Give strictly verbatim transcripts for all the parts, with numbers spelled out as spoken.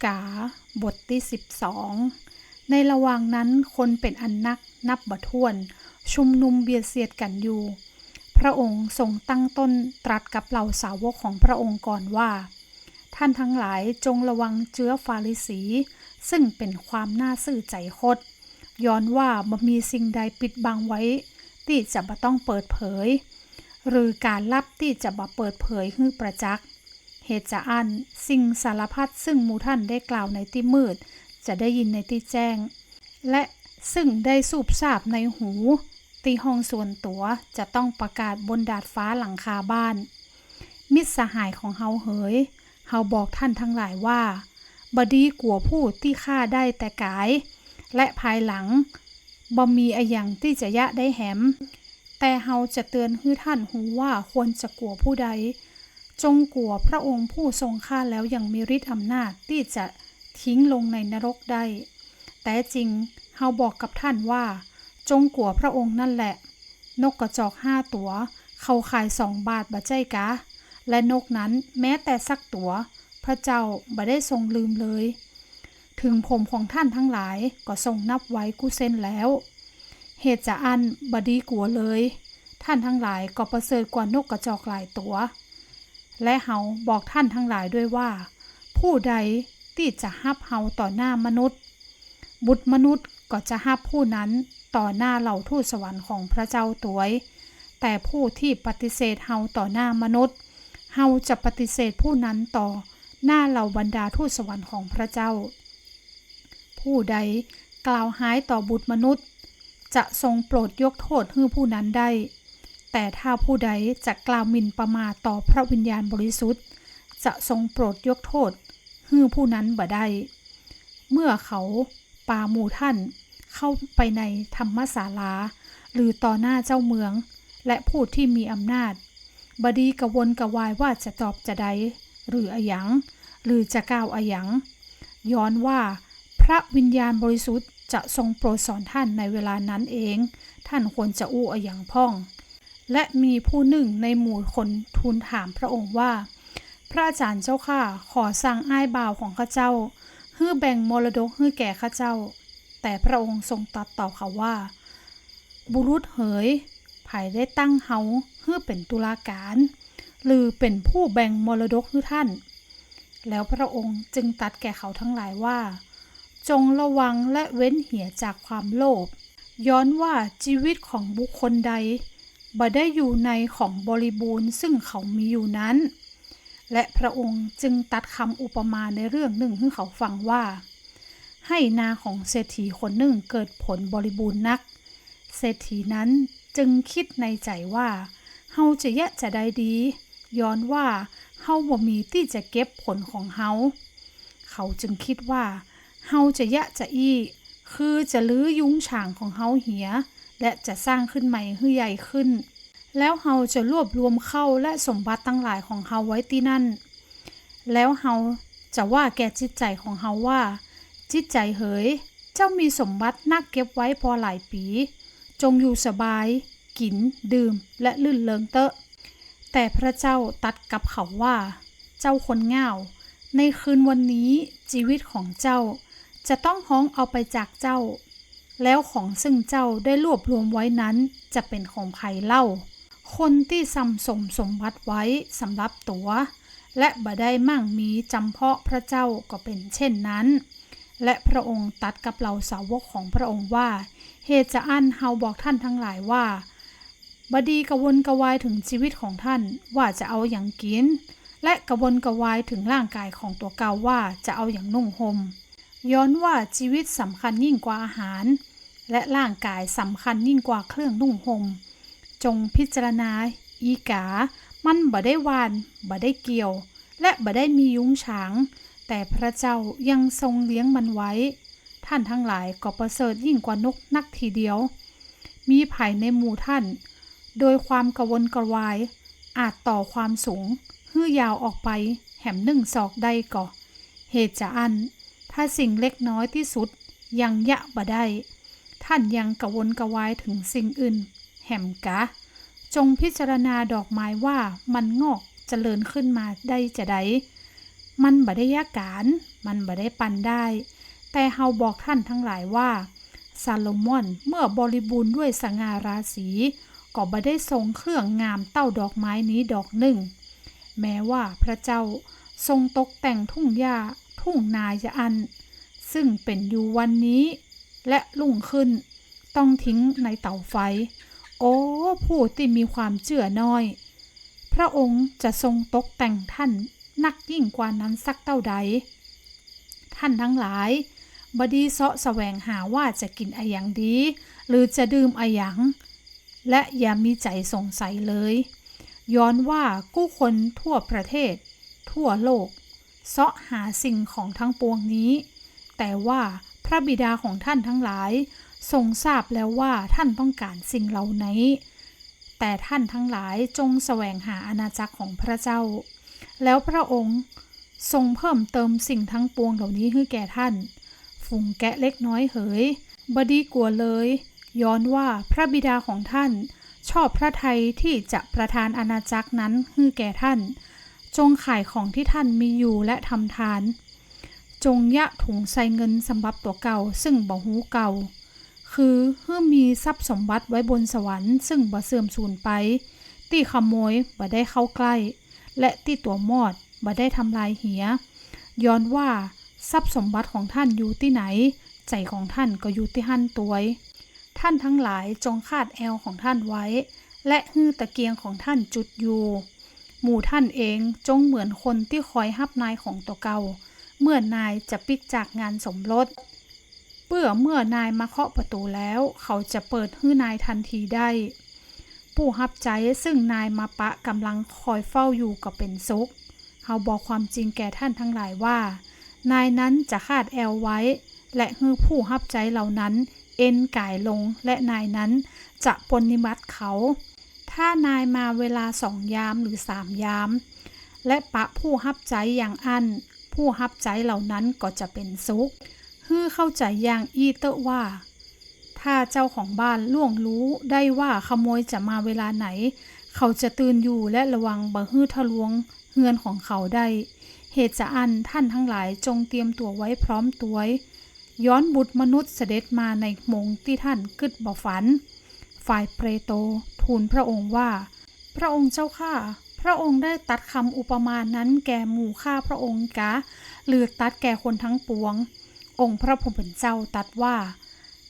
กา บทตี้สิบสอง ในระหว่างนั้นคนเป๋นอันนักนับบ่ถ้วน ชุมนุมเบียดเสียดกั๋นอยู่ พระองค์ทรงตั้งต้นตรัสกับเหล่าสาวกของพระองค์ก่อนว่า ท่านทั้งหลายจงระวังเจื๊อฟาริสี ซึ่งเป๋นความน่าซื่อใจ๋คด ย้อนว่าบ่มีสิ่งใดปิดบังไว้ตี้จะบ่ต้องเปิดเผย หรือก๋านลับตี้จะบ่เปิดเผยหื้อประจักษ์ เหตุจะอั้นสิ่งสารพัดซึ่งหมู่ท่านได้กล่าวในตี้มืด จะได้ยินในตี้แจ้ง และซึ่งได้ซูบซาบในหูตี้ห้องส่วนตั๋ว จะต้องประกาศบนดาดฟ้าหลังคาบ้าน มิตรสหายของเฮาเหย เฮาบอกท่านทั้งหลายว่า บ่ดีกั๋วผู้ตี้ฆ่าได้แต่ก๋าย และภายหลังบ่มีอะหยังตี้จะเยียะได้แหม แต่เฮาจะเตือนหื้อท่านฮู้ว่าควรจะกั๋วผู้ใด จงกั๋วพระองค์ผู้ทรงฆ่าแล้วยังมีฤทธิ์อำนาจตี้จะทิ้งลงในนรกได้ แต๊จริงเฮาบอกกับท่านว่า จงกั๋วพระองค์นั่นแหละ นกกระจอกห้าตั๋ว เขาขายสองบาทบ่ใจ้กา และนกนั้นแม้แต่สักตั๋ว พระเจ้าบ่ได้ทรงลืมเลย ถึงผมของท่านทั้งหลายก็ทรงนับไว้กู้เส้นแล้ว เหตุจะอั้นบ่ดีกั๋วเลย ท่านทั้งหลายก็ประเสริฐกว่านกกระจอกหลายตั๋ว และเฮาบอกท่านทั้งหลายด้วยว่า ผู้ใดตี้จะฮับเฮาต่อหน้ามนุษย์ บุตรมนุษย์ก็จะฮับผู้นั้นต่อหน้าเหล่าทูตสวรรค์ของพระเจ้าตวย แต่ผู้ตี้ปฏิเสธเฮาต่อหน้ามนุษย์ เฮาจะปฏิเสธผู้นั้นต่อหน้าเหล่าบรรดาทูตสวรรค์ของพระเจ้า ผู้ใดกล่าวฮ้ายต่อบุตรมนุษย์ จะทรงโปรดยกโทษหื้อผู้นั้นได้ แต่ถ้าผู้ใดจะกล่าวหมิ่นประมาทต่อพระวิญญาณบริสุทธิ์ จะทรงโปรดยกโทษหื้อผู้นั้นบ่ได้ เมื่อเขาปาหมู่ท่านเข้าไปในธรรมศาลา หรือต่อหน้าเจ้าเมือง และผู้ตี้มีอำนาจ บ่ดีกระวนกระวายว่าจะตอบจาใด หรืออะหยัง หรือจะกล่าวอะหยัง ย้อนว่าพระวิญญาณบริสุทธิ์จะทรงโปรดสอนท่านในเวลานั้นเอง ท่านควรจะอู้อะหยังพ่อง และมีผู้หนึ่งในหมู่คนทูลถามพระองค์ว่า พระอาจารย์เจ้าข้า ขอสั่งอ้ายบ่าวของข้าเจ้า หื้อแบ่งมรดกหื้อแก่ข้าเจ้า แต่พระองค์ทรงตรัสตอบเขาว่า บุรุษเหย ใผได้ตั้งเฮาหื้อเป๋นตุลาการ หรือเป๋นผู้แบ่งมรดกหื้อท่าน แล้วพระองค์จึงตรัสแก่เขาทั้งหลายว่า จงระวังและเว้นเหียจากความโลภ ย้อนว่าจีวิตของบุคคลใดบ่ได้อยู่ในของบริบูรณ์ซึ่งเขามีอยู่นั้น และพระองค์จึงตรัสกำอุปมาในเรื่องหนึ่งหื้อเขาฟังว่า ไฮ่นาของเศรษฐีคนหนึ่งเกิดผลบริบูรณ์นัก เศรษฐีนั้นจึงกึ๊ดในใจ๋ว่า เฮาจะเยียะจาใดดี ย้อนว่าเฮาบ่มีตี้จะเก็บผลของเฮา เขาจึงกึ๊ดว่า เฮาจะเยียะจาอี้ คือจะรื้อยุ้งฉางของเฮาเหีย และจะสร้างขึ้นใหม่หื้อใหญ่ขึ้น แล้วเฮาจะรวบรวมข้าวและสมบัติตังหลายของเฮาไว้ตี้นั่น แล้วเฮาจะว่าแก่จิตใจ๋ของเฮาว่า จิตใจ๋เหย เจ้ามีสมบัตินักเก็บไว้ปอหลายปี๋ จงอยู่สบาย กิ๋น ดื่ม และรื่นเริงเต๊อะ แต่พระเจ้าตรัสกับเขาว่า เจ้าคนง่าว ในคืนวันนี้จีวิตของเจ้าจะต้องฮ้องเอาไปจากเจ้า แล้วของซึ่งเจ้าได้รวบรวมไว้นั้นจะเป๋นของใผเล่า คนตี้สั่งสมสมบัติไว้สำหรับตั๋ว และบ่ได้มั่งมีจ๋ำเพาะพระเจ้าก็เป๋นเช่นนั้น และพระองค์ตรัสกับเหล่าสาวกของพระองค์ว่า เหตุจะอั้นเฮาบอกท่านทั้งหลายว่า บ่ดีกระวนกระวายถึงจีวิตของท่านว่าจะเอาหยังกิ๋น และกระวนกระวายถึงร่างกายของตั๋วเก่าว่าจะเอาหยังนุ่งห่ม ย้อนว่าจีวิตสำคัญยิ่งกว่าอาหาร และร่างกายสำคัญยิ่งกว่าเครื่องนุ่งห่ม จงพิจารณาอีก๋า มันบ่ได้หว่าน บ่ได้เกี่ยว และบ่ได้มียุ้งฉาง แต่พระเจ้ายังทรงเลี้ยงมันไว้ ท่านทั้งหลายก็ประเสริฐยิ่งกว่านกนักทีเดียว มีใผในหมู่ท่าน โดยความกระวนกระวาย อาจต่อความสูงหื้อยาวออกไปแหมนึ่งศอกได้ก่อ เหตุจะอั้น ถ้าสิ่งเล็กน้อยตี้สุดยังเยียะบ่ได้ ท่านยังกระวนกระวายถึงสิ่งอื่นแหมกา จงพิจารณาดอกไม้ว่ามันงอกเจริญขึ้นมาได้จาใด มันบ่ได้ยะก๋าน มันบ่ได้ปันได้ แต่เฮาบอกท่านทั้งหลายว่า ซาโลมอนเมื่อบริบูรณ์ด้วยสง่าราศี ก็บ่ได้ทรงเครื่องงามเต้าดอกไม้นี้ดอกนึ่ง แม้ว่าพระเจ้าทรงตกแต่งทุ่งหญ้าทุ่งนาจะอั้น ซึ่งเป๋นอยู่วันนี้ และรุ่งขึ้นต้องทิ้งในเต๋าไฟ โอ้ ผู้ตี้มีความเจื้อน้อย พระองค์จะทรงตกแต่งท่านนักยิ่งกว่านั้นสักเต้าใด ท่านทั้งหลาย บ่ดีเซาะแสวงหาว่าจะกิ๋นอะหยังดี หรือจะดื่มอะหยัง และอย่ามีใจ๋สงสัยเลย ย้อนว่ากู้คนทั่วประเทศ ทั่วโลก เซาะหาสิ่งของทั้งปวงนี้ แต่ว่าพระบิดาของท่านทั้งหลายทรงทราบแล้วว่าท่านต้องก๋านสิ่งเหล่านี้ แต่ท่านทั้งหลายจงแสวงหาอาณาจักรของพระเจ้า แล้วพระองค์ทรงเพิ่มเติมสิ่งทั้งปวงเหล่านี้หื้อแก่ท่าน ฝูงแกะเล็กน้อยเหย บ่ดีกั๋วเลย ย้อนว่าพระบิดาของท่านชอบพระทัยที่จะประทานอาณาจักรนั้นหื้อแก่ท่าน จงขายของที่ท่านมีอยู่และทำทาน จงเยียะถุงใส่เงินสำหรับตั๋วเก่าซึ่งบ่ฮู้เก่า คือหื้อมีทรัพย์สมบัติไว้บนสวรรค์ซึ่งบ่เสื่อมสูญไป ตี้ขโมยบ่ได้เข้าใกล้ และตี้ตั๋วมอดบ่ได้ทำลายเหีย ย้อนว่าทรัพย์สมบัติของท่านอยู่ตี้ไหน ใจ๋ของท่านก็อยู่ตี้หั้นตวย ท่านทั้งหลายจงคาดแอวของท่านไว้ และหื้อตะเกียงของท่านจุดอยู่ หมู่ท่านเองจงเหมือนคนตี้คอยฮับนายของตั๋วเก่า เมื่อนายจะปิ๊กจากงานสมรส เปื้อเมื่อนายมาเคาะประตู๋แล้ว เขาจะเปิดหื้อนายทันทีได้ ผู้ฮับใจ๊ซึ่งนายมาปะก๋ำลังคอยเฝ้าอยู่ก็เป๋นสุข เฮาบอกความจริงแก่ท่านทั้งหลายว่า นายนั้นจะคาดแอวไว้ และหื้อผู้ฮับใจ๊เหล่านั้นเอนก๋ายลง และนายนั้นจะปรนนิบัติเขา ถ้านายมาเวลาสองยามหรือสามยาม และปะผู้ฮับใจ๊อย่างอั้น ผู้ฮับใจ๊เหล่านั้นก็จะเป๋นสุข หื้อเข้าใจ๋อย่างอี้เต๊อะว่า ถ้าเจ้าของบ้านล่วงฮู้ได้ว่าขโมยจะมาเวลาไหน เขาจะตื่นอยู่และระวังบ่หื้อทะลวงเฮือนของเขาได้ เหตุจะอั้นท่านทั้งหลายจงเตรียมตั๋วไว้พร้อมตวย ย้อนบุตรมนุษย์เสด็จมาในโมงตี้ท่านกึ๊ดบ่ฝัน ฝ่ายเปโตรทูลพระองค์ว่า พระองค์เจ้าข้า พระองค์ได้ตรัสกำอุปมานั้นแก่หมู่ข้าพระองค์กา หรือตรัสแก่คนทั้งปวง องค์พระผู้เป๋นเจ้าตรัสว่า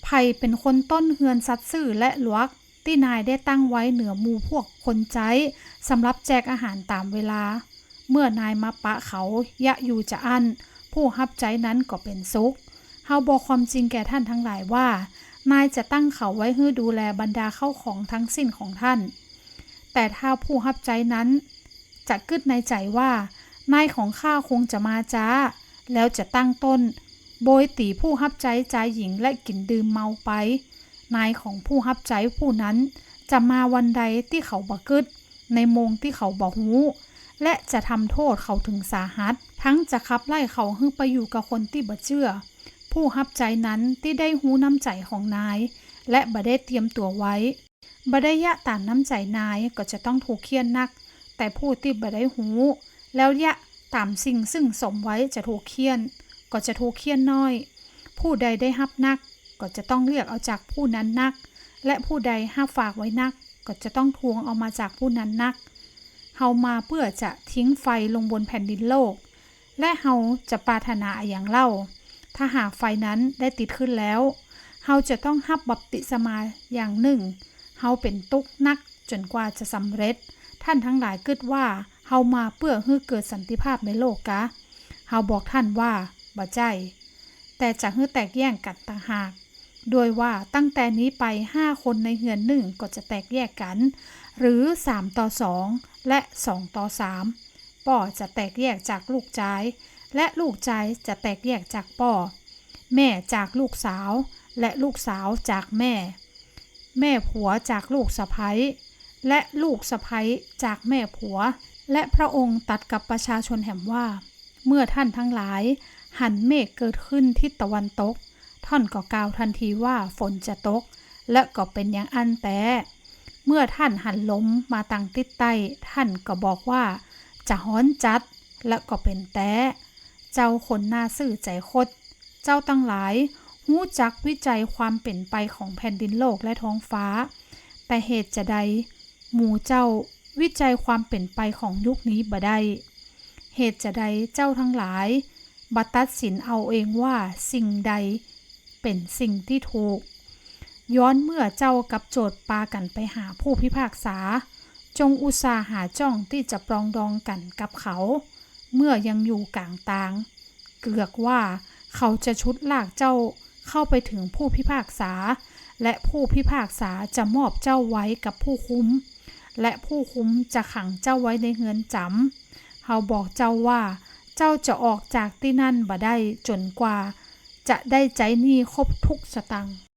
ใผเป๋นคนต้นเฮือนสัตย์ซื่อและหลวก ตี้นายได้ตั้งไว้เหนือหมู่พวกคนใจ๊ สำหรับแจกอาหารต๋ามเวลา เมื่อนายมาปะเขาเยียะอยู่จะอั้น ผู้ฮับใจ๊นั้นก็เป๋นสุข เฮาบอกความจริงแก่ท่านทั้งหลายว่า นายจะตั้งเขาไว้หื้อดูแลบรรดาเข้าของทั้งสิ้นของท่าน แต่ถ้าผู้ฮับใจ๊นั้นจะกึ๊ดในใจ๋ว่า นายของข้าคงจะมาจ๊า แล้วจะตั้งต้นโบยตี๋ผู้ฮับใจ๊จายหญิงและกิ๋นดื่มเมาไป นายของผู้ฮับใจ๊ผู้นั้นจะมาวันใดตี้เขาบ่กึ๊ด ในโมงตี้เขาบ่ฮู้ และจะทำโต้ษเขาเถิงสาหัส ทั้งจะขับไล่เขาหื้อไปอยู่กับคนตี้บ่เจื้อ ผู้ฮับใจ๊นั้นตี้ได้ฮู้น้ำใจ๋ของนาย และบ่ได้เตรียมตั๋วไว้ บ่ได้เยียะต๋ามน้ำใจ๋นายก็จะต้องถูกเฆี่ยนนัก แต่ผู้ตี้บ่ได้ฮู้ แล้วเยียะต๋ามสิ่งซึ่งสมไว้จะถูกเฆี่ยน ก็จะถูกเฆี่ยนน้อย ผู้ใดได้ฮับนัก ก็จะต้องเรียกเอาจากผู้นั้นนัก และผู้ใดฮับฝากไว้นัก ก็จะต้องทวงเอามาจากผู้นั้นนัก เฮามาเปื้อจะทิ้งไฟลงบนแผ่นดินโลก และเฮาจะปรารถนาอะหยังเล่า ถ้าหากไฟนั้นได้ติดขึ้นแล้ว เฮาจะต้องฮับบัพติศมาอย่างนึ่ง เฮาเป๋นตุ๊กข์นักจ๋นกว่าจะสำเร็จ ท่านทั้งหลายกึ๊ดว่า เฮามาเปื้อหื้อเกิดสันติภาพในโลกกา เฮาบอกท่านว่า บ่ใจ้ แต่จะหื้อแตกแยกกั๋นต่างหาก ด้วยว่าตั้งแต่นี้ไปห้าคนในเฮือนนึ่งก็จะแตกแยกกั๋น หรือสามต่อสอง และสองต่อสาม ป้อจะแตกแยกจากลูกจาย และลูกจายจะแตกแยกจากป้อ แม่จากลูกสาว และลูกสาวจากแม่ แม่ผัวจากลูกสะใภ้ และลูกสะใภ้จากแม่ผัว และพระองค์ตรัสกับประชาชนแหมว่า เมื่อท่านทั้งหลายหันเมฆเกิดขึ้นทิศตะวันตก ท่านก็กล่าวทันทีว่าฝนจะตก และก็เป๋นอย่างอั้นแต๊ เมื่อท่านหันลมมาตางทิศใต้ ท่านก็บอกว่าจะฮ้อนจัด และก็เป๋นแต๊ เจ้าคนหน้าซื่อใจ๋คด เจ้าตังหลายฮู้จักวิจัยความเป๋นไปของแผ่นดินโลกและท้องฟ้า แต่เหตุจาใดหมู่เจ้าวิจัยความเป๋นไปของยุคนี้บ่ได้ เหตุจาใดเจ้าตังหลายบ่ตัดสินเอาเองว่าสิ่งใดเป๋นสิ่งตี้ถูก ย้อนเมื่อเจ้ากับโจทก์ปากั๋นไปหาผู้พิพากษา จงอุตส่าห์หาจ้องตี้จะปรองดองกั๋นกับเขา เมื่อยังอยู่ก๋างตาง เกือกว่าเขาจะชุดลากเจ้าเข้าไปเถิงผู้พิพากษา และผู้พิพากษาจะมอบเจ้าไว้กับผู้คุม และผู้คุมจะขังเจ้าไว้ในเฮือนจ๋ำ เฮาบอกเจ้าว่า เจ้าจะออกจากตี้นั่นบ่ได้จ๋นกว่าจะได้ใจ๊หนี้ครบทุกสตางค์